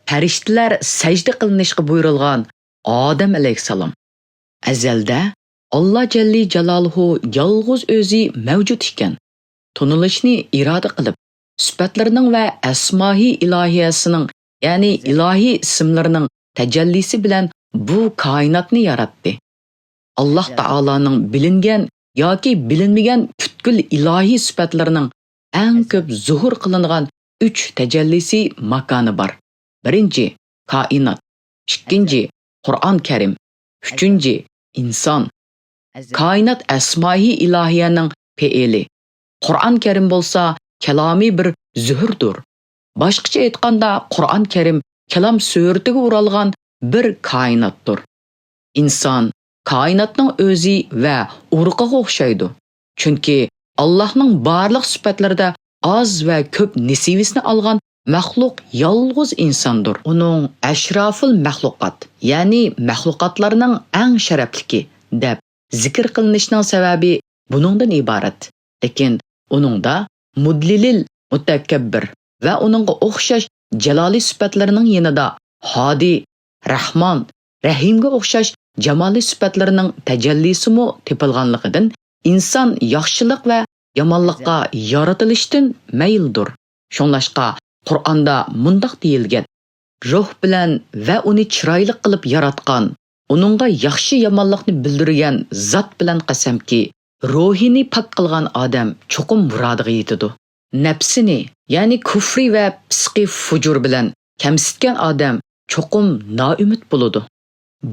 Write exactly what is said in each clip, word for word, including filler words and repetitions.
پەرىشتىلەر سەجدە قىلىنىشقا بۇيرۇلغان ئادەم ئەلەيھىسسالام. ئەزەلدە ئاللا جەللى جالالۇھۇ يالغۇز ئۆزى مەۋجۇت ئىكەن. تونۇلۇشنى ئىرادە قىلىپ، سۈپەتلىرىنىڭ ۋە ئەسماھى ئىلاھىيەسىنىڭ، يەنى ئىلاھىي ئىسىملىرىنىڭ تەجەللىسى بىلەن بۇ كائىناتنى ياراتتى. ئاللاھ تائالانىڭ بىلىنگەن ياكى بىلىنمىگەن پۈتكۈل ئىلاھىي سۈپەتلىرىنىڭ ئەڭ كۆپ زۇھۇر قىلىنغان ئۈچ تەجەللىسى ماكانى بار. بىرىنچى، كائىنات. ئىككىنچى، قۇرئان كەرىم. ئۈچىنچى، ئىنسان. كائىنات ئەسمائى ئىلاھىيەنىڭ پېئىلى. قۇرئان كەرىم بولسا كالامى بىر زۆھۈردۇر. باشقىچە ئېيتقاندا، قۇرئان كەرىم كالام سۈرىتىگە ئورالغان بىر كائىناتتۇر. ئىنسان كائىناتنىڭ ئۆزى ۋە ئۇرۇقىغا ئوخشايدۇ. چۈنكى ئاللاھنىڭ بارلىق سۈپەتلىرىدە ئاز ۋە كۆپ نېسىۋىسىنى ئالغان مەخلۇق يالغۇز ئىنساندۇر. ئۇنىڭ ئەشرافۇل مەخلۇقات، يەنى مەخلۇقاتلارنىڭ ئەڭ شەرەپلىكى، دەپ زىكىر قىلىنىشىنىڭ سەۋەبى بۇنىڭدىن ئىبارەت. لېكىن ئۇنىڭدا مۇدلىلىل مۇتەكەببىر ۋە ئۇنىڭغا ئوخشاش جالالىي سۈپەتلىرىنىڭ يېنىدا ھادى، رەھمان، رەھىمگە ئوخشاش جامالىي سۈپەتلىرىنىڭ تەجەللىسىمۇ تېپىلغانلىقىدىن، ئىنسان ياخشىلىق ۋە يامانلىققا يارىتىلىشتىن مەيىلدۇر. شۇڭلاشقا، قۇرئاندا مۇنداق دېيىلگەن: روھ بىلەن ۋە ئۇنى چىرايلىق قىلىپ ياراتقان، ئۇنىڭغا ياخشى-يامانلىقنى بىلدۈرگەن زات بىلەن قەسەمكى، روھىنى پاك قىلغان ئادەم چوقۇم مۇرادىغا يېتىدۇ. نەپسىنى، يەنى كۇفرى ۋە پىسقى-فۇجۇر بىلەن كەمسىتكەن ئادەم چوقۇم نائۈمىد بولىدۇ.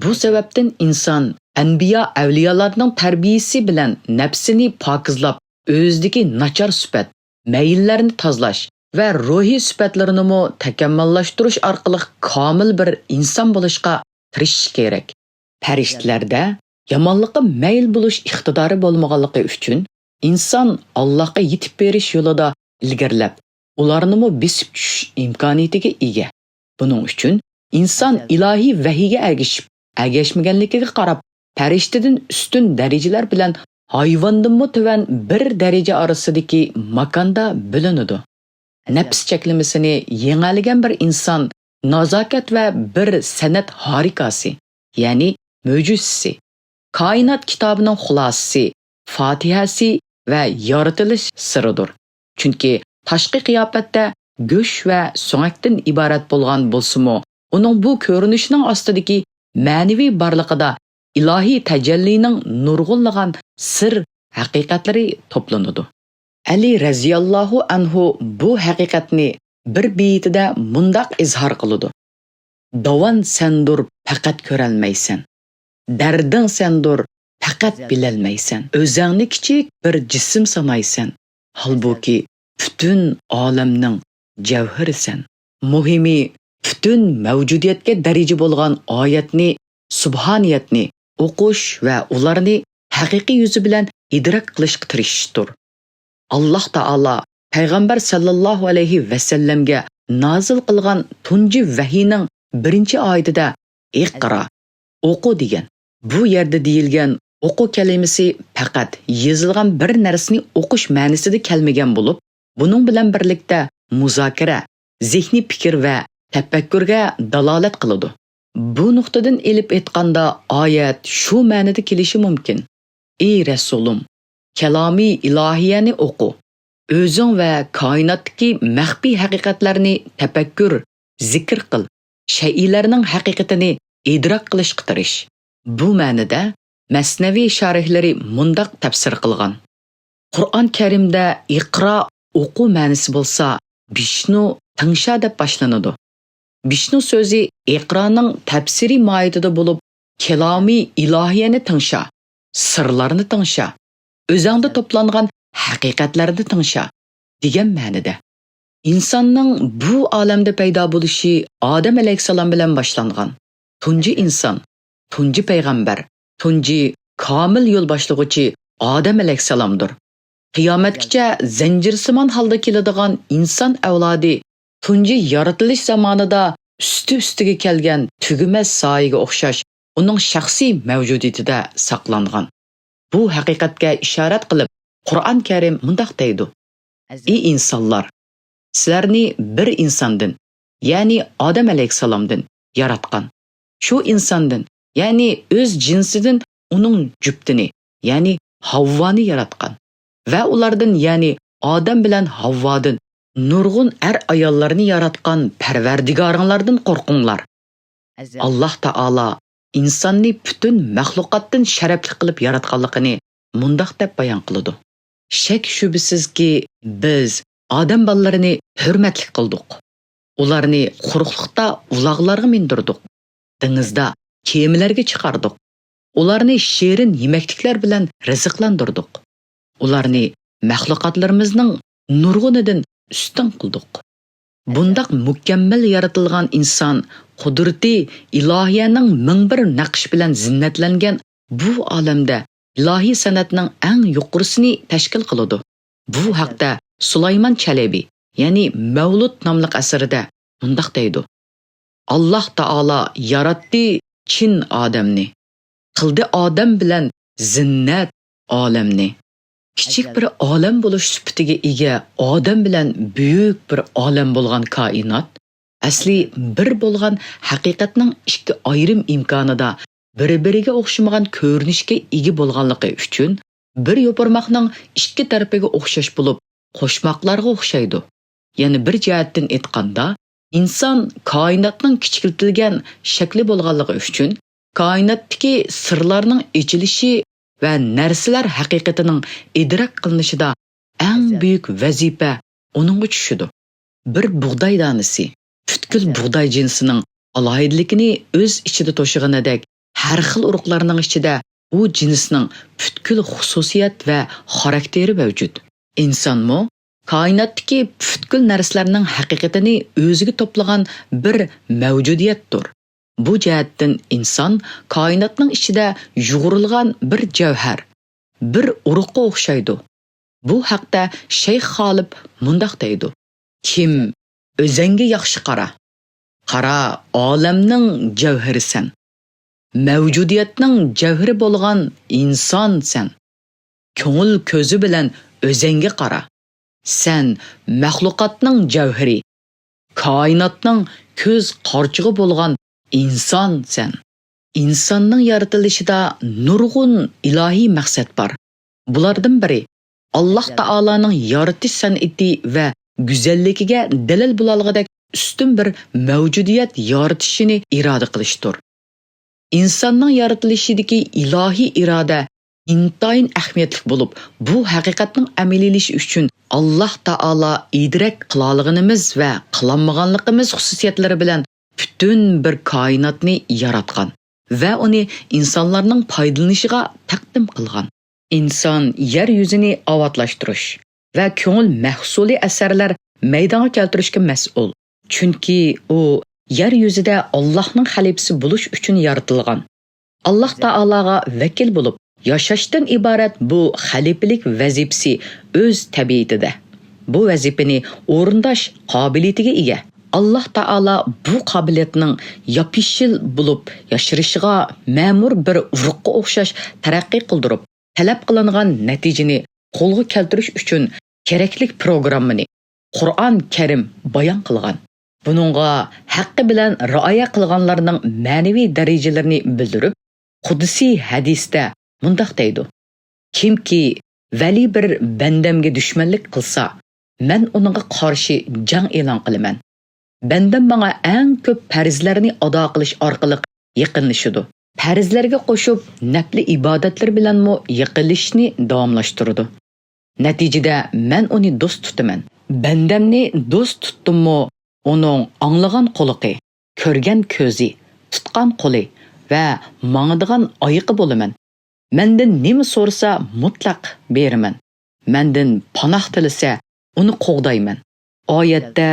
بۇ سەۋەبتىن ئىنسان ئەنبىيا-ئەۋلىيالارنىڭ تەربىيىسى بىلەن نەپسىنى پاكىزلاپ، ئۆزىدىكى ناچار سۈپەت، مەيىللەرنى تازىلاش ۋە روھىي سۈپەتلىرىنىمۇ تاكامۇللاشتۇرۇش ئارقىلىق كامىل بىر ئىنسان بولۇشقا تىرىشىشى كېرەك. پەرىشتىلەردە يامانلىققا مەيىل بولۇش ئىقتىدارى بولمىغانلىقى ئۈچۈن، ئىنسان ئاللاھقا يېتىپ بېرىش يولىدا ئىلگىرىلەپ، ئۇلارنىمۇ بېسىپ چۈشۈش ئىمكانىيىتىگە ئىگە. بۇنىڭ ئۈچۈن ئىنسان ئىلاھىي ۋەھىيگە ئەگىشىپ، ئەگەشمىگەنلىكىگە قاراپ، پەرىشتىدىن ئۈستۈن دەرىجىلەر بىلەن ھايۋاندىنمۇ تۆۋەن بىر دەرىجە ئارىسىدىكى ماكاندا بىلىنىدۇ. نەپس چەكلىمىسىنى يېڭەلىگەن بىر ئىنسان نازاكەت ۋە بىر سەنئەت ھارىكاسى، يەنى مۆجىزىسى. كائىنات كىتابىنىڭ خۇلاسىسى، فاتىھەسى ۋە يارىتىلىش سىرىدۇر. چۈنكى تاشقى قىياپەتتە گۆش ۋە سۆڭەكتىن ئىبارەت بولغان بولسىمۇ، ئۇنىڭ بۇ كۆرۈنۈشىنىڭ ئاستىدىكى مەنىۋى بارلىقىدا ئىلاھىي تەجەللىنىڭ نۇرغۇنلىغان سىر ھەقىقەتلىرى توپلىنىدۇ. ئەلى رەزىياللاھۇ ئەنھۇ بۇ ھەقىقەتنى بىر بېيىتىدە مۇنداق ئىزھار قىلىدۇ: داۋان سەندۇر، پەقەت كۆرەلمەيسەن. دەردىڭ سەندۇر، پەقەت بىلەلمەيسەن. ئۆزەڭنى كىچىك بىر جىسىم سانايسەن. ھالبۇكى، پۈتۈن ئالەمنىڭ جەۋھىرىسەن. مۇھىمى، پۈتۈن مەۋجۇدىيەتكە دەرىجە بولغان ئايەتنى، سۇبھانىيەتنى ئوقۇش ۋە ئۇلارنى ھەقىقىي يۈزى بىلەن ئىدراك قىلىشقا تىرىشىشتۇر. ئاللاھ تائالا پەيغەمبەر سەللەللاھۇ ئەلەيھى ۋەسەللەمگە نازىل قىلغان تۇنجى ۋەھىينىڭ بىرىنچى ئايىتىدە «ئىقرا، ئوقۇ» دېگەن. بۇ يەردە دېيىلگەن «ئوقۇ» كەلىمىسى پەقەت يېزىلغان بىر نەرسىنى ئوقۇش مەنىسىدە كەلمىگەن بولۇپ، بۇنىڭ بىلەن بىرلىكتە مۇزاكىرە، زېھنىي پىكىر ۋە تەپەككۇرگە دالالەت قىلىدۇ. بۇ نۇقتىدىن ئېلىپ ئېيتقاندا، ئايەت شۇ مەنىدە كېلىشى مۇمكىن: ئى رەسۇلۇم، كالامى ئىلاھىيەنى ئوقۇ. ئۆزۈڭ ۋە كائىناتتىكى مەخپىي ھەقىقەتلەرنى تەپەككۇر، زىكىر قىل، شەيئىلەرنىڭ ھەقىقىتىنى ئىدراك قىلىشقا تىرىش. بۇ مەنىدە مەسنەۋى شارىھلىرى مۇنداق تەپسىر قىلغان: قۇرئان كەرىمدە «ئىقرا، ئوقۇ» مەنىسى بولسا «بىشنۇ، تىڭشا» دەپ باشلىنىدۇ. بىشنۇ سۆزى ئىقرانىڭ تەپسىرىي ماھىيىتىدە بولۇپ، كالامى ئىلاھىيەنى تىڭشا، سىرلارنى تىڭشا، ئۆزەڭدە توپلانغان ھەقىقەتلەرنى تىڭشا دېگەن مەنىدە. ئىنساننىڭ بۇ ئالەمدە پەيدا بولۇشى ئادەم ئەلەيھىسسالام بىلەن باشلانغان. تۇنجى ئىنسان، تۇنجى پەيغەمبەر، تۇنجى كامىل يول باشلىغۇچى ئادەم ئەلەيھىسسالامدۇر. قىيامەتكىچە زەنجىرسىمان ھالدا كېلىدىغان ئىنسان ئەۋلادى تۇنجى يارىتىلىش زامانىدا ئۈستى-ئۈستىگە كەلگەن تۈگىمەس سايىگە ئوخشاش ئۇنىڭ شەخسىي مەۋجۇدىيىتىدە ساقلانغان. بۇ ھەقىقەتكە ئىشارەت قىلىپ، قۇرئان كەرىم مۇنداق دەيدۇ: ئى ئىنسانلار! سىلەرنى بىر ئىنساندىن، يەنى ئادەم ئەلەيھىسسالامدىن ياراتقان. شۇ ئىنساندىن، يەنى ئۆز جىنسىدىن ئۇنىڭ جۈپتىنى، يەنى ھاۋۋانى ياراتقان. ۋە ئۇلاردىن، يەنى ئادەم بىلەن ھاۋۋادىن نۇرغۇن ئەر-ئاياللارنى ياراتقان پەرۋەردىگارىڭلاردىن قورقۇڭلار. ئاللاھ تائالا ئىنساننى پۈتۈن مەخلۇقاتتىن شەرەپلىك قىلىپ ياراتقانلىقىنى مۇنداق دەپ بايان قىلىدۇ: شەك-شۈبھىسىزكى، بىز ئادەم بالىلىرىنى ھۆرمەتلىك قىلدۇق. ئۇلارنى قۇرۇقلۇقتا ئۇلاغلارغا مىندۈردۇق. دېڭىزدا كېمىلەرگە چىقاردۇق. ئۇلارنى شېرىن يېمەكلىكلەر بىلەن رىزىقلاندۇردۇق. ئۇلارنى مەخلۇقاتلىرىمىزنىڭ نۇرغۇنىدىن ئۈستۈن قىلدۇق. بۇنداق مۇكەممەل يارىتىلغان ئىنسان قۇدرىتى ئىلاھىيەنىڭ مىڭ بىر نەقىش بىلەن زىننەتلەنگەن بۇ ئالەمدە ئىلاھىي سەنئەتنىڭ ئەڭ يۇقىرىسىنى تەشكىل قىلىدۇ. بۇ ھەقتە سۇلايمان چەلەبى، يەنى مەۋلۇت ناملىق ئەسىرىدە مۇنداق دەيدۇ: ئاللاھ تائالا ياراتتى چىن ئادەمنى، قىلدى ئادەم بىلەن زىننەت ئالەمنى. كىچىك بىر ئالەم بولۇش سۈپىتىگە ئىگە ئادەم بىلەن بۈيۈك بىر ئالەم بولغان كائىنات، ئەسلى بىر بولغان ھەقىقەتنىڭ ئىككى ئايرىم ئىمكانىدا بىر-بىرىگە ئوخشىمىغان كۆرۈنۈشكە ئىگە بولغانلىقى ئۈچۈن، بىر يوپۇرماقنىڭ ئىككى تەرىپىگە ئوخشاش بولۇپ، قوشماقلارغا ئوخشايدۇ. يەنە بىر جەھەتتىن ئېيتقاندا، ئىنسان كائىناتنىڭ كىچىكلىتىلگەن شەكلى بولغانلىقى ئۈچۈن، كائىناتتىكى سىرلارنىڭ ئېچىلىشى ۋە نەرسىلەر ھەقىقىتىنىڭ ئىدراك قىلىنىشىدا ئەڭ بۈيۈك ۋەزىپە ئۇنىڭغا چۈشىدۇ. بىر بۇغداي دانىسى پۈتكۈل بۇغداي جىنسىنىڭ ئالاھىدىلىكىنى ئۆز ئىچىدە توشۇغىنىدەك، ھەر خىل ئۇرۇقلارنىڭ ئىچىدە ئۇ جىنسنىڭ پۈتكۈل خۇسۇسىيەت ۋە خاراكتېرى مەۋجۇت. ئىنسانمۇ كائىناتتىكى پۈتكۈل نەرسىلەرنىڭ ھەقىقىتىنى ئۆزىگە توپلىغان بىر مەۋجۇدىيەتتۇر. بۇ جەھەتتىن ئىنسان كائىناتنىڭ ئىچىدە يۇغۇرۇلغان بىر جەۋھەر، بىر ئۇرۇققا ئوخشايدۇ. بۇ ھەقتە شەيخ غالىب مۇنداق دەيدۇ: كىم ئۆزەڭگە ياخشى قارا، قارا، ئالەمنىڭ جەۋھىرىسەن، مەۋجۇدىيەتنىڭ جەۋھىرى بولغان ئىنسانسەن. كۆڭۈل كۆزى بىلەن ئۆزەڭگە قارا. سەن مەخلۇقاتنىڭ جەۋھىرى، كائىناتنىڭ كۆز قارىچۇقى بولغان ئىنسانسەن. ئىنساننىڭ يارىتىلىشىدا نۇرغۇن ئىلاھىي مەقسەت بار. بۇلاردىن بىرى، ئاللاھ تائالانىڭ يارىتىش سەنئىتى ۋە گۈزەللىكىگە دەلىل بولالىغۇدەك ئۈستۈن بىر مەۋجۇدىيەت يارىتىشىنى ئىرادە قىلىشتۇر. ئىنساننىڭ يارىتىلىشىدىكى ئىلاھىي ئىرادە ئىنتايىن ئەھمىيەتلىك بولۇپ، بۇ ھەقىقەتنىڭ ئەمەلىيلىشىشى ئۈچۈن ئاللاھ تائالا ئىدراك قىلالىغىنىمىز ۋە قىلالمىغانلىقىمىز خۇسۇسىيەتلىرى بىلەن پۈتۈن بىر كائىناتنى ياراتقان ۋە ئۇنى ئىنسانلارنىڭ پايدىلىنىشىغا تەقدىم قىلغان. ئىنسان يەر يۈزىنى ئاۋاتلاشتۇرۇش ۋە كۆڭۈل مەھسۇلى ئەسەرلەر مەيدانغا كەلتۈرۈشكە مەسئۇل. چۈنكى ئۇ يەر يۈزىدە ئاللاھنىڭ خەلىپىسى بولۇش ئۈچۈن يارىتىلغان. ئاللاھ تائالاغا ۋەكىل بولۇپ ياشاشتىن ئىبارەت بۇ خەلىپىلىك ۋەزىپىسى ئۆز تەبىئىتىدە. بۇ ۋەزىپىنى ئورۇنداش قابىلىيىتىگە ئىگە. ئاللاھ تائالا بۇ قابىلىيەتنىڭ ياپيېشىل بولۇپ ياشىرىشىغا مەمۇر بىر ئۇرۇققا ئوخشاش تەرەققىي قىلدۇرۇپ، تەلەپ قىلىنغان نەتىجىنى قولغا كەلتۈرۈش ئۈچۈن كېرەكلىك پروگراممىنى قۇرئان كەرىم بايان قىلغان. بۇنىڭغا ھەققى بىلەن رىئايە قىلغانلارنىڭ مەنىۋى دەرىجىلىرىنى بىلدۈرۈپ، قۇدسىي ھەدىستە مۇنداق دەيدۇ: كىمكى ۋەلى بىر بەندەمگە دۈشمەنلىك قىلسا، مەن ئۇنىڭغا قارشى جەڭ ئېلان قىلىمەن. بەندەم ماڭا ئەڭ كۆپ پەرزلەرنى ئادا قىلىش ئارقىلىق يېقىنلىشىدۇ. پەرزلەرگە قوشۇپ نەپلى ئىبادەتلىرى بىلەنمۇ يېقىنلىشىشنى داۋاملاشتۇرىدۇ. نەتىجىدە مەن ئۇنى دوست تۇتىمەن. بەندەمنى دوست تۇتتۇممۇ، ئۇنىڭ ئاڭلىغان قۇلىقى، كۆرگەن كۆزى، تۇتقان قولى ۋە ماڭىدىغان ئايىقى بولىمەن. مەندىن نېمە سورىسا، مۇتلەق بېرىمەن. مەندىن پاناھ تىلىسە، ئۇنى قوغدايمەن. ئايەتتە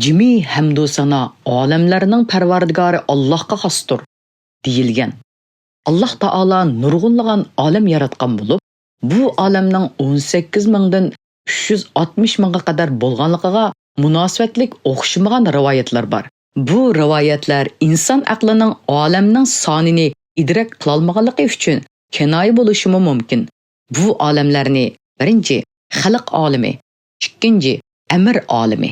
جىمى ھەمدۇ سانا ئالەملەرنىڭ پەرۋەردىگارى ئاللاھقا خاستۇر دېيىلگەن. ئاللاھ تائالا نۇرغۇنلىغان ئالەم ياراتقان بولۇپ، بۇ ئالەمنىڭ ئون سەككىز مىڭدىن ئۈچ يۈز ئاتمىش مىڭغا قەدەر بولغانلىقىغا مۇناسىۋەتلىك ئوخشىمىغان رىۋايەتلەر بار. بۇ رىۋايەتلەر ئىنسان ئەقلىنىڭ ئالەمنىڭ سانىنى ئىدراك قىلالمىغانلىقى ئۈچۈن كىنايە بولۇشىمۇ مۇمكىن. بۇ ئالەملەرنى، بىرىنچى، خەلق ئالىمى، ئىككىنچى، ئەمىر ئالىمى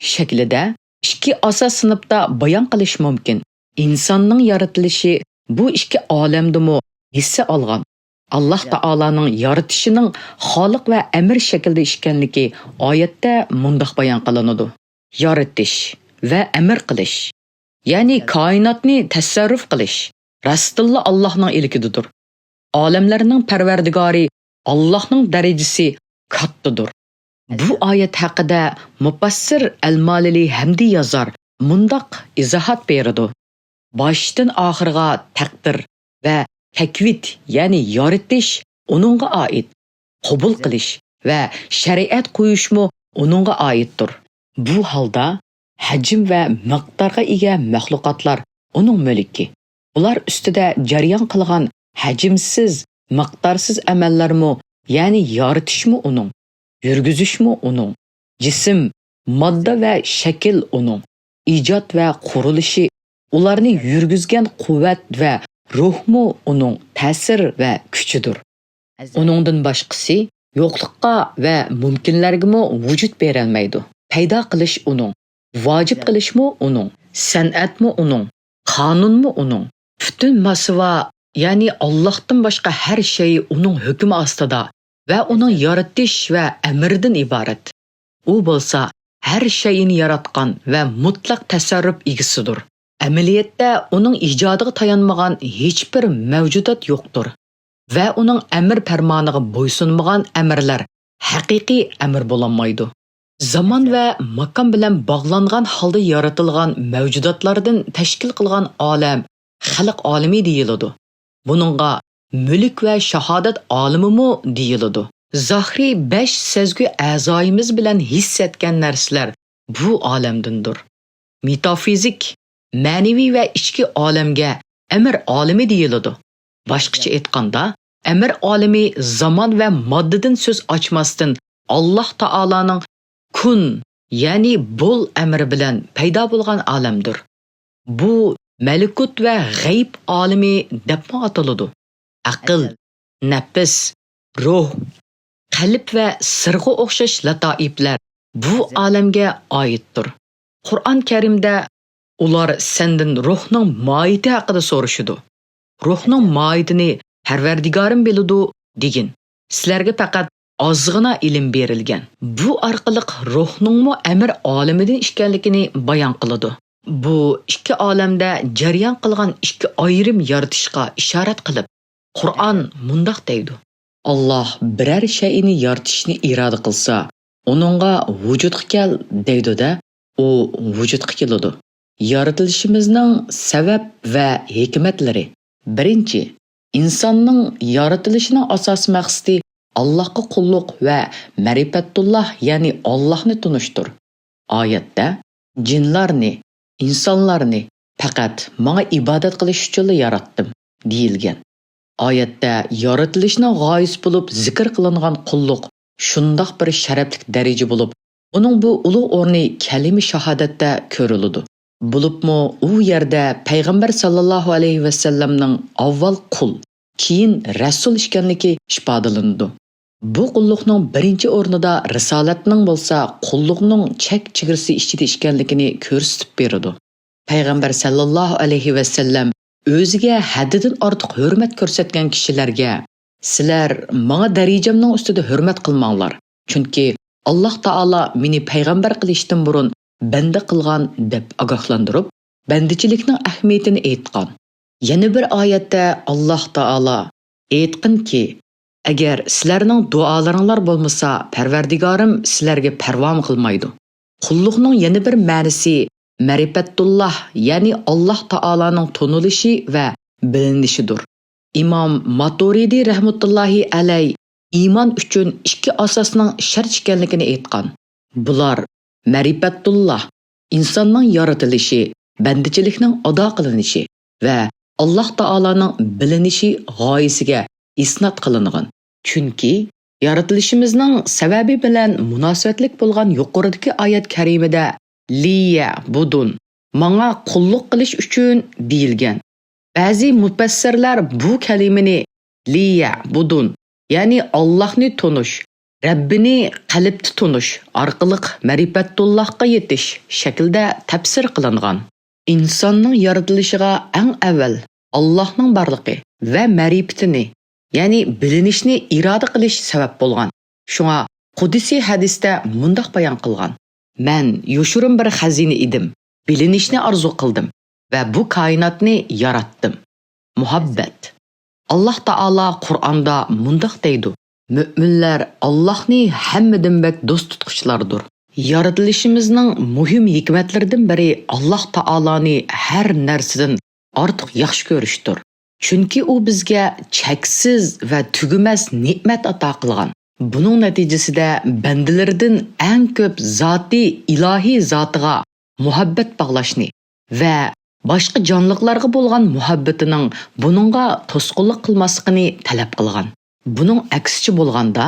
شەكلىدە ئىككى ئاساس سىنىپتا بايان قىلىش مۇمكىن. ئىنساننىڭ يارىتىلىشى بۇ ئىككى ئالەمدىمۇ ھىسسە ئالغان، ئاللاھ تائالانىڭ يارىتىشىنىڭ خالىق ۋە ئەمىر شەكلىدە ئىكەنلىكى ئايەتتە مۇنداق بايان قىلىنىدۇ: يارىتىش ۋە ئەمىر قىلىش، يەنى كائىناتنى تەسەررۇپ قىلىش راستتىنلا ئاللاھنىڭ ئىلكىدىدۇر. ئالەملەرنىڭ پەرۋەردىگارى ئاللاھنىڭ دەرىجىسى كاتتىدۇر. بۇ ئايەت ھەققىدە مۇپەسسىر ئەل-مالىلى ھەمدى يازار مۇنداق ئىزاھات بېرىدۇ: باشتىن ئاخىرغا تەقدىر ۋە تەكۋىت، يەنى يارىتىش ئۇنىڭغا ئائىت، قوبۇل قىلىش ۋە شەرىئەت قويۇشمۇ ئۇنىڭغا ئائىتتۇر. بۇ ھالدا ھەجىم ۋە مىقدارغا ئىگە مەخلۇقاتلار ئۇنىڭ مۈلكى. ئۇلار ئۈستىدە جەريان قىلغان ھەجىمسىز، مىقدارسىز ئەمەللەرمۇ، يەنى يارىتىشمۇ ئۇنىڭ، يۈرگۈزۈشمۇ ئۇنىڭ، جىسىم، ماددا ۋە شەكىل ئۇنىڭ، ئىجاد ۋە قۇرۇلۇشى، ئۇلارنى يۈرگۈزگەن قۇۋۋەت ۋە روھمۇ ئۇنىڭ تەسىر ۋە كۈچىدۇر. ئۇنىڭدىن باشقىسى يوقلۇققا ۋە مۇمكىنلەرگىمۇ ۋۇجۇد بېرەلمەيدۇ. پەيدا قىلىش ئۇنىڭ، ۋاجىپ قىلىشمۇ ئۇنىڭ، سەنئەتمۇ ئۇنىڭ، قانۇنمۇ ئۇنىڭ. پۈتۈن ماسىۋا، يەنى ئاللاھتىن باشقا ھەر شەيئى ئۇنىڭ ھۆكمى ئاستىدا ۋە ئۇنىڭ يارىتىش ۋە ئەمرىدىن ئىبارەت. ئۇ بولسا ھەر شەيئىنى ياراتقان ۋە مۇتلەق تەسەررۇپ ئىگىسىدۇر. ئەمەلىيەتتە ئۇنىڭ ئىجادىغا تايانمىغان ھېچبىر مەۋجۇدات يوقتۇر ۋە ئۇنىڭ ئەمر پەرمانىغا بويسۇنمىغان ئەمرلەر ھەقىقىي ئەمر بولالمايدۇ. زامان ۋە ماكان بىلەن باغلانغان ھالدا يارىتىلغان مەۋجۇداتلاردىن تەشكىل قىلغان ئالەم خەلق ئالىمى دېيىلىدۇ. بۇنىڭغا مۈلۈك ۋە شاھادەت ئالىمىمۇ دېيىلىدۇ. زاھىرىي بەش سەزگۈ ئەزايىمىز بىلەن ھېس ئەتكەن نەرسىلەر بۇ ئالەمدىندۇر. مېتافىزىك، مەنىۋى ۋە ئىچكى ئالەمگە ئەمىر ئالىمى دېيىلىدۇ. باشقىچە ئېيتقاندا، ئەمىر ئالىمى زامان ۋە ماددىدىن سۆز ئاچماستىن، ئاللاھ تائالانىڭ كۇن، يەنى بول ئەمرى بىلەن پەيدا بولغان ئالەمدۇر. بۇ مەلىكۇت ۋە غەيب ئالىمى دەپمۇ ئاتىلىدۇ. ئەقىل، نەپس، روھ، قەلب ۋە سىرغا ئوخشاش لاتائىپلەر بۇ ئالەمگە ئائىتتۇر. قۇرئان كەرىمدە ئۇلار سەندىن روھنىڭ ماھىيىتى ھەققىدە سورىشىدۇ. روھنىڭ ماھىيىتىنى پەرۋەردىگارىم بىلىدۇ، دېگىن. سىلەرگە پەقەت ئازغىنا ئىلىم بېرىلگەن. بۇ ئارقىلىق روھنىڭمۇ ئەمىر ئالىمىدىن ئىكەنلىكىنى بايان قىلىدۇ. بۇ ئىككى ئالەمدە جەريان قىلغان ئىككى ئايرىم يارىتىشقا ئىشارەت قىلىپ، قۇرئان مۇنداق دەيدۇ: ئاللاھ بىرەر شەيئىنى يارىتىشنى ئىرادە قىلسا، ئۇنىڭغا ۋۇجۇدقا كەل دەيدۇ-دە، ئۇ ۋۇجۇدقا كېلىدۇ. يارىتىلىشىمىزنىڭ سەۋەب ۋە ھېكمەتلىرى. بىرىنچى، ئىنساننىڭ يارىتىلىشىنىڭ ئاساسىي مەقسىتى ئاللاھقا قۇللۇق ۋە مەرىپەتۇللاھ، يەنى ئاللاھنى تونۇشتۇر. ئايەتتە، جىنلارنى، ئىنسانلارنى پەقەت ماڭا ئىبادەت قىلىش ئۈچۈنلا ياراتتىم، دېيىلگەن. ئايەتتە يارىتىلىشنىڭ غايىسى بولۇپ زىكىر قىلىنغان قۇللۇق شۇنداق بىر شەرەپلىك دەرىجە بولۇپ، ئۇنىڭ بۇ ئۇلۇغ ئورنى كەلىمە شاھادەتتە كۆرۈلىدۇ. بولۇپمۇ ئۇ يەردە پەيغەمبەر ساللاللاھۇ ئەلەيھى ۋەسەللەمنىڭ ئاۋۋال قۇل، كېيىن رەسۇل ئىكەنلىكى ئىپادىلىنىدۇ. بۇ قۇللۇقنىڭ بىرىنچى ئورنىدا رىسالەتنىڭ بولسا قۇللۇقنىڭ چەك چېگرىسى ئىچىدە ئىكەنلىكىنى كۆرسىتىپ بېرىدۇ. پەيغەمبەر سەللەللاھۇ ئەلەيھى ۋەسەللەم ئۆزىگە ھەددىدىن ئارتۇق ھۆرمەت كۆرسەتكەن كىشىلەرگە، سىلەر ماڭا دەرىجەمنىڭ ئۈستىدە ھۆرمەت قىلماڭلار، چۈنكى ئاللاھ تائالا مېنى پەيغەمبەر قىلىشتىن بۇرۇن بەندە قىلغان، دەپ ئاگاھلاندۇرۇپ، بەندىچىلىكنىڭ ئەھمىيىتىنى ئېيتقان. يەنە بىر ئايەتتە ئاللاھ تائالا، ئېيتقىنكى، ئەگەر سىلەرنىڭ دۇئالىرىڭلار بولمىسا، پەرۋەردىگارىم سىلەرگە پەرۋامۇ قىلمايدۇ. قۇللۇقنىڭ يەنە بىر مەنىسى مەرىپەتۇللاھ، يەنى ئاللاھ تائالانىڭ تونۇلۇشى ۋە بىلىنىشىدۇر. ئىمام ماتۇرىدى رەھمەتۇللاھى ئەلەي ئىمان ئۈچۈن ئىككى ئاساسنىڭ شەرت ئىكەنلىكىنى ئېيتقان. بۇلار مەرىپەتۇللاھ، ئىنساننىڭ يارىتىلىشى، بەندىچىلىكنىڭ ئادا قىلىنىشى ۋە ئاللاھ تائالانىڭ بىلىنىشى غايىسىگە ئىسناد قىلىنغان. چۈنكى يارىتىلىشىمىزنىڭ سەۋەبى بىلەن مۇناسىۋەتلىك بولغان يۇقىرىدىكى ئايەت كەرىمىدە لىيەبۇدۇن، ماڭا قۇللۇق قىلىش ئۈچۈن دېيىلگەن. بەزى مۇپەسسىرلەر بۇ كەلىمىنى لىيەبۇدۇن، يەنى ئاللاھنى تونۇش، رەببىنى قەلبتە تونۇش ئارقىلىق مەرىپەتۇللاھقا يېتىش شەكلىدە تەپسىر قىلىنغان. ئىنساننىڭ يارىتىلىشىغا ئەڭ ئەۋۋەل ئاللاھنىڭ بارلىقى ۋە مەرىپىتىنى، يەنى بىلىنىشنى ئىرادە قىلىش سەۋەب بولغان. شۇڭا قۇدسىي ھەدىستە مۇنداق بايان قىلغان: «مەن يوشۇرۇن بىر خەزىنە ئىدىم، بىلىنىشنى ئارزۇ قىلدىم ۋە بۇ كائىناتنى ياراتتىم.» مۇھەببەت. ئاللاھ تائالا قۇرئاندا مۇنداق دەيدۇ: «مۆمىنلەر ئاللاھنى ھەممىدىن بەك دوست تۇتقۇچىلاردۇر.» يارىتىلىشىمىزنىڭ مۇھىم ھېكمەتلىرىدىن بىرى ئاللاھ تائالانى ھەر نەرسىدىن ئارتۇق ياخشى كۆرۈشتۇر. چۈنكى ئۇ بىزگە چەكسىز ۋە تۈگىمەس نېمەت ئاتا قىلغان. بۇنىڭ نەتىجىسىدە بەندىلىرىدىن ئەڭ كۆپ زاتى ئىلاھىي زاتىغا مۇھەببەت باغلاشنى ۋە باشقا جانلىقلارغا بولغان مۇھەببىتىنىڭ بۇنىڭغا توسقۇنلۇق قىلماسلىقىنى تەلەپ قىلغان. بۇنىڭ ئەكسىچە بولغاندا،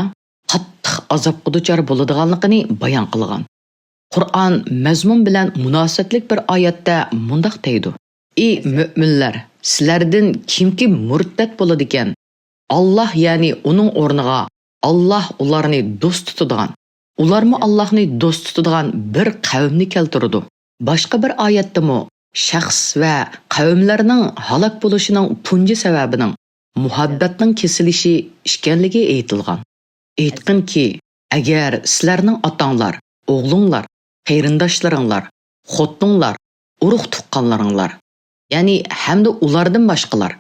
قاتتىق ئازابقا دۇچار بولىدىغانلىقىنى بايان قىلغان. قۇرئان مەزمۇن بىلەن مۇناسىۋەتلىك بىر ئايەتتە مۇنداق دەيدۇ: «ئى مۆمىنلەر، سىلەردىن كىمكى مۇرتەت بولىدىكەن، ئاللاھ، يەنى ئۇنىڭ ئورنىغا ئاللاھ ئۇلارنى دوست تۇتىدىغان، ئۇلارمۇ ئاللاھنى دوست تۇتىدىغان بىر قەۋمنى كەلتۈرىدۇ. باشقا بىر ئايەتتىمۇ شەخس ۋە قەۋملەرنىڭ ھالاك بولۇشىنىڭ تۇنجى سەۋەبىنىڭ مۇھەببەتنىڭ كېسىلىشى ئىكەنلىكى ئېيتىلغان. ئېيتقىنكى، ئەگەر سىلەرنىڭ ئاتاڭلار، ئوغلۇڭلار، قېرىنداشلىرىڭلار، خوتۇنۇڭلار، ئۇرۇق-تۇغقانلىرىڭلار، يەنى ھەمدە ئۇلاردىن باشقىلار،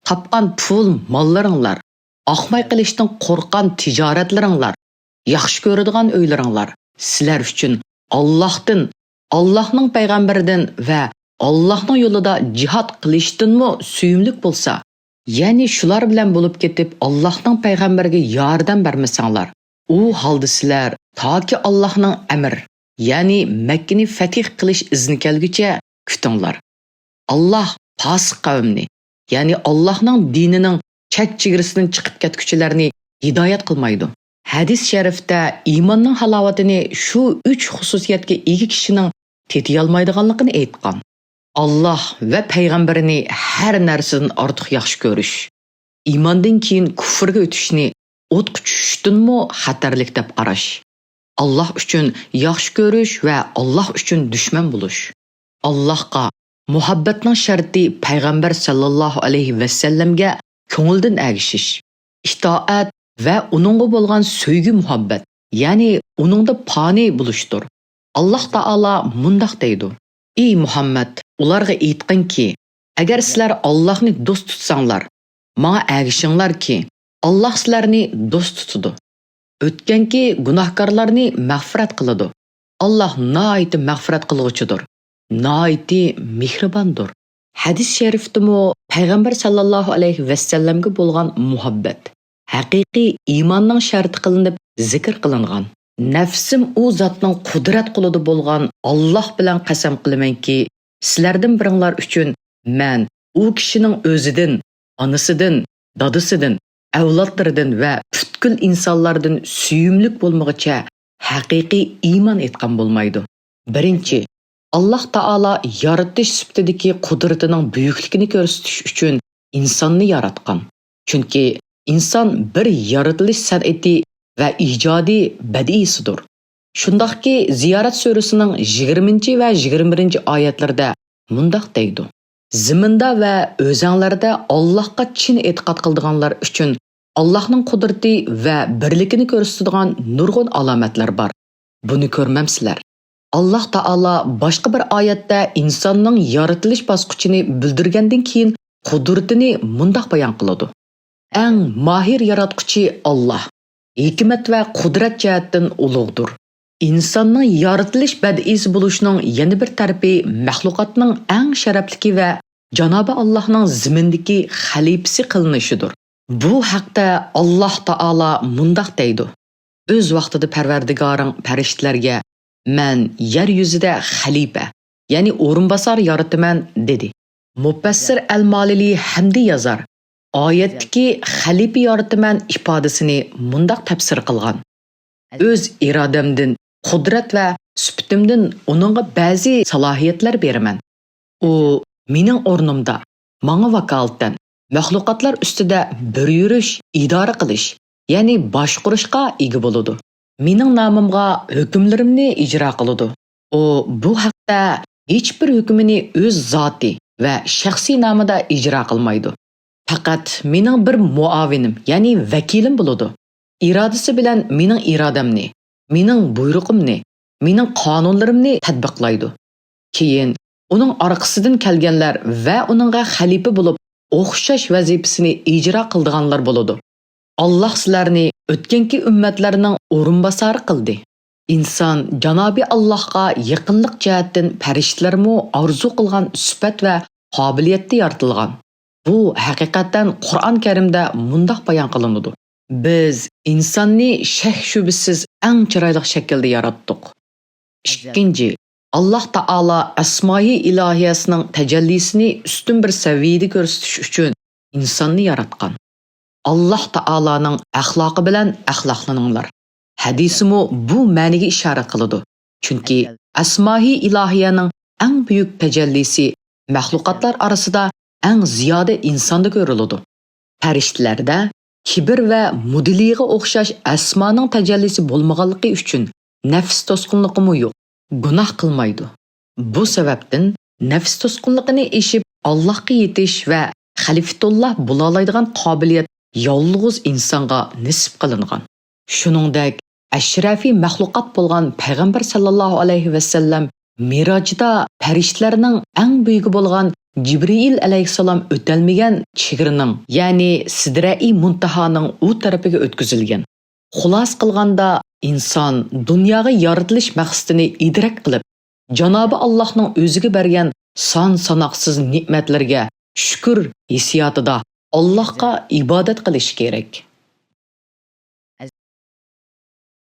تاپقان پۇل-ماللىرىڭلار، ئاقماي قېلىشتىن قورققان تىجارەتلىرىڭلار، ياخشى كۆرىدىغان ئۆيلىرىڭلار سىلەر ئۈچۈن ئاللاھتىن، ئاللاھنىڭ پەيغەمبىرىدىن ۋە ئاللاھنىڭ يولىدا جىھاد قىلىشتىنمۇ سۆيۈملۈك بولسا، يەنى شۇلار بىلەن بولۇپ كېتىپ ئاللاھنىڭ پەيغەمبىرىگە ياردەم بەرمىسەڭلار، ئۇ ھالدا سىلەر تاكى ئاللاھنىڭ ئەمر، يەنى مەككىنى فەتھ قىلىش ئىزنى كەلگۈچە كۈتۈڭلار. ئاللاھ پاسىق قەۋمنى، يەنى ئاللاھنىڭ دىنىنىڭ چەك-چېگرىسىدىن چىقىپ كەتكۈچىلەرنى ھىدايەت قىلمايدۇ.» ھەدىس شەرىفتە ئىماننىڭ ھالاۋىتىنى شۇ ئۈچ خۇسۇسىيەتكە ئىگە كىشىنىڭ تېتىيالمايدىغانلىقىنى ئېيتقان. ئاللاھ ۋە پەيغەمبىرىنى ھەر نەرسىدىن ئارتۇق ياخشى كۆرۈش، ئىماندىن كېيىن كۇفرغا ئۆتۈشنى ئوتقا چۈشۈشتىنمۇ خەتەرلىك دەپ قاراش، ئاللاھ ئۈچۈن ياخشى كۆرۈش ۋە ئاللاھ ئۈچۈن دۈشمەن بولۇش، ئاللاھقا مۇھەببەتنىڭ شەرتى پەيغەمبەر سەللەللاھۇ ئەلەيھى ۋەسەللەمگە كۆڭۈلدىن ئەگىشىش، ئىتائەت ۋە ئۇنىڭغا بولغان سۆيگۈ-مۇھەببەت، يەنى ئۇنىڭدا پانىي بولۇشتۇر. ئاللاھ تائالا مۇنداق دەيدۇ: «ئى مۇھەممەد، ئۇلارغا ئېيتقىنكى، ئەگەر سىلەر ئاللاھنى دوست تۇتساڭلار، ماڭا ئەگىشىڭلاركى، ئاللاھ سىلەرنى دوست تۇتىدۇ. ئۆتكەنكى گۇناھكارلارنى مەغپىرەت قىلىدۇ. ئاللاھ ناھايىتى مەغپىرەت قىلغۇچىدۇر، ناھايىتى مېھرىباندۇر.» ھەدىس شەرىفتىمۇ پەيغەمبەر سەللەللاھۇ ئەلەيھى ۋەسەللەمگە بولغان مۇھەببەت ھەقىقىي ئىماننىڭ شەرتى قىلىنىپ زىكىر قىلىنغان. «نەپسىم ئۇ زاتنىڭ قۇدرەت قولىدا بولغان ئاللاھ بىلەن قەسەم قىلىمەنكى، سىلەردىن بىرىڭلار ئۈچۈن مەن ئۇ كىشىنىڭ ئۆزىدىن، ئانىسىدىن، دادىسىدىن، ئەۋلادلىرىدىن ۋە پۈتكۈل ئىنسانلاردىن سۆيۈملۈك بولمىغۇچە ھەقىقىي ئىمان ئېيتقان بولمايدۇ.» بىرىنچى، ئاللاھ تائالا يارىتىش سۈپىتىدىكى قۇدرىتىنىڭ بۈيۈكلۈكىنى كۆرسىتىش ئۈچۈن ئىنساننى ياراتقان. چۈنكى ئىنسان بىر يارىتىلىش سەنئىتى ۋە ئىجادىي بەدىئىيسىدۇر. شۇنداقكى، زىيارەت سۈرىسىنىڭ يىگىرمىنچى ۋە يىگىرمە بىرىنچى ئايەتلىرىدە مۇنداق دەيدۇ: «زېمىندا ۋە ئۆزەڭلەردە ئاللاھقا چىن ئېتىقاد قىلىدىغانلار ئۈچۈن ئاللاھنىڭ قۇدرىتى ۋە بىرلىكىنى كۆرسىتىدىغان نۇرغۇن ئالامەتلەر بار. بۇنى كۆرمەمسىلەر؟» ئاللاھ تائالا باشقا بىر ئايەتتە ئىنساننىڭ يارىتىلىش باسقۇچىنى بىلدۈرگەندىن كېيىن قۇدرىتىنى مۇنداق بايان قىلىدۇ: «ئەڭ ماھىر ياراتقۇچى ئاللاھ، ھېكمەت ۋە قۇدرەت جەھەتتىن ئۇلۇغدۇر.» ئىنساننىڭ يارىتىلىش بەدىئىيسى بولۇشىنىڭ يەنە بىر تەرىپى مەخلۇقاتنىڭ ئەڭ شەرەپلىكى ۋە جانابى ئاللاھنىڭ زېمىندىكى خەلىپىسى قىلىنىشىدۇر. بۇ ھەقتە ئاللاھ تائالا مۇنداق دەيدۇ: «ئۆز ۋاقتىدا پەرۋەردىگارىڭ پەرىشتىلەرگە، مەن يەر يۈزىدە خەلىپە، يەنى ئورۇنباسار يارىتىمەن» دېدى. مۇپەسسىر ئەل مالىلى ھەمدى يازار، ئايەتتىكى «خەلىپە يارىتىمەن» ئىپادىسىنى مۇنداق تەپسىر قىلغان: «ئۆز ئىرادەمدىن، قۇدرەت ۋە سۈپىتىمدىن ئۇنىڭغا بەزى سالاھىيەتلەر بېرىمەن. ئۇ مېنىڭ ئورنۇمدا، ماڭا ۋاكالىتەن مەخلۇقاتلار ئۈستىدە بىر يۈرۈش، ئىدارە قىلىش، يەنى باشقۇرۇشقا ئىگە بولىدۇ. مېنىڭ نامىمغا ھۆكۈملىرىمنى ئىجرا قىلىدۇ. ئۇ بۇ ھەقتە ھېچبىر ھۆكمىنى ئۆز زاتى ۋە شەخسىي نامىدا ئىجرا قىلمايدۇ. پەقەت مېنىڭ بىر مۇئاۋىنىم، يەنى ۋەكىلىم بولىدۇ. ئىرادىسى بىلەن مېنىڭ ئىرادەمنى، مېنىڭ بۇيرۇقۇمنى، مېنىڭ قانۇنلىرىمنى تەتبىقلايدۇ. كېيىن ئۇنىڭ ئارقىسىدىن كەلگەنلەر ۋە ئۇنىڭغا خەلىپە بولۇپ ئوخشاش ۋەزىپىسىنى ئىجرا قىلىدىغانلار بولىدۇ. ئاللاھ سىلەرنى ئۆتكەنكى ئۈممەتلەرنىڭ ئورۇنباسارى قىلدى. ئىنسان جانابى ئاللاھقا يېقىنلىق جەھەتتىن پەرىشتىلەرمۇ ئارزۇ قىلغان سۈپەت ۋە قابىلىيەتتە يارىتىلغان. بۇ ھەقىقەتەن قۇرئان كەرىمدە مۇنداق بايان قىلىنىدۇ: بىز ئىنساننى شەك-شۈبھىسىز ئەڭ چىرايلىق شەكىلدە ياراتتۇق. ئىككىنچى، ئاللاھ تائالا ئەسمائى ئىلاھىيەسىنىڭ تەجەللىسىنى ئۈستۈن بىر سەۋىيەدە كۆرسىتىش ئۈچۈن ئىنساننى ياراتقان. ئاللاھ تائالانىڭ ئەخلاقى بىلەن ئەخلاقلىنىڭلار ھەدىسىمۇ بۇ مەنىگە ئىشارە قىلىدۇ. چۈنكى ئەسمائى ئىلاھىيەنىڭ ئەڭ بۈيۈك تەجەللىسى مەخلۇقاتلار ئارىسىدا ئەڭ زىيادە ئىنساندا كۆرۈلىدۇ. پەرىشتىلەردە كىبىر ۋە مۇدىلىغا ئوخشاش ئەسمانىڭ تەجەللىسى بولمىغانلىقى ئۈچۈن نەپس توسقۇنلۇقىمۇ يوق، گۇناھ قىلمايدۇ. بۇ سەۋەبتىن نەپس توسقۇنلۇقىنى ئېشىپ، ئاللاھقا يېتىش ۋە خەلىفتۇللا بولالايدىغان قابىلىيەت يالغۇز ئىنسانغا نېسىپ قىلىنغان. شۇنىڭدەك، ئەشرەفىي مەخلۇقات بولغان پەيغەمبەر ساللاللاھۇ ئەلەيھى ۋەسەللەم مىراجدا پەرىشتىلەرنىڭ ئەڭ بۈيۈكى بولغان جىبرىئىل ئەلەيھىسسالام ئۆتەلمىگەن چېگرىنىڭ، يەنى سىدرەئى مۇنتاھانىڭ ئۇ تەرىپىگە ئۆتكۈزۈلگەن. خۇلاسە قىلغاندا، ئىنسان دۇنياغا يارىتىلىش مەقسىتىنى ئىدراك قىلىپ، جانابى ئاللاھنىڭ ئۆزىگە بەرگەن سان-ساناقسىز نېمەتلىرىگە شۈكۈر ھېسسىياتىدا ئاللاھقا ئىبادەت قىلىشى كېرەك.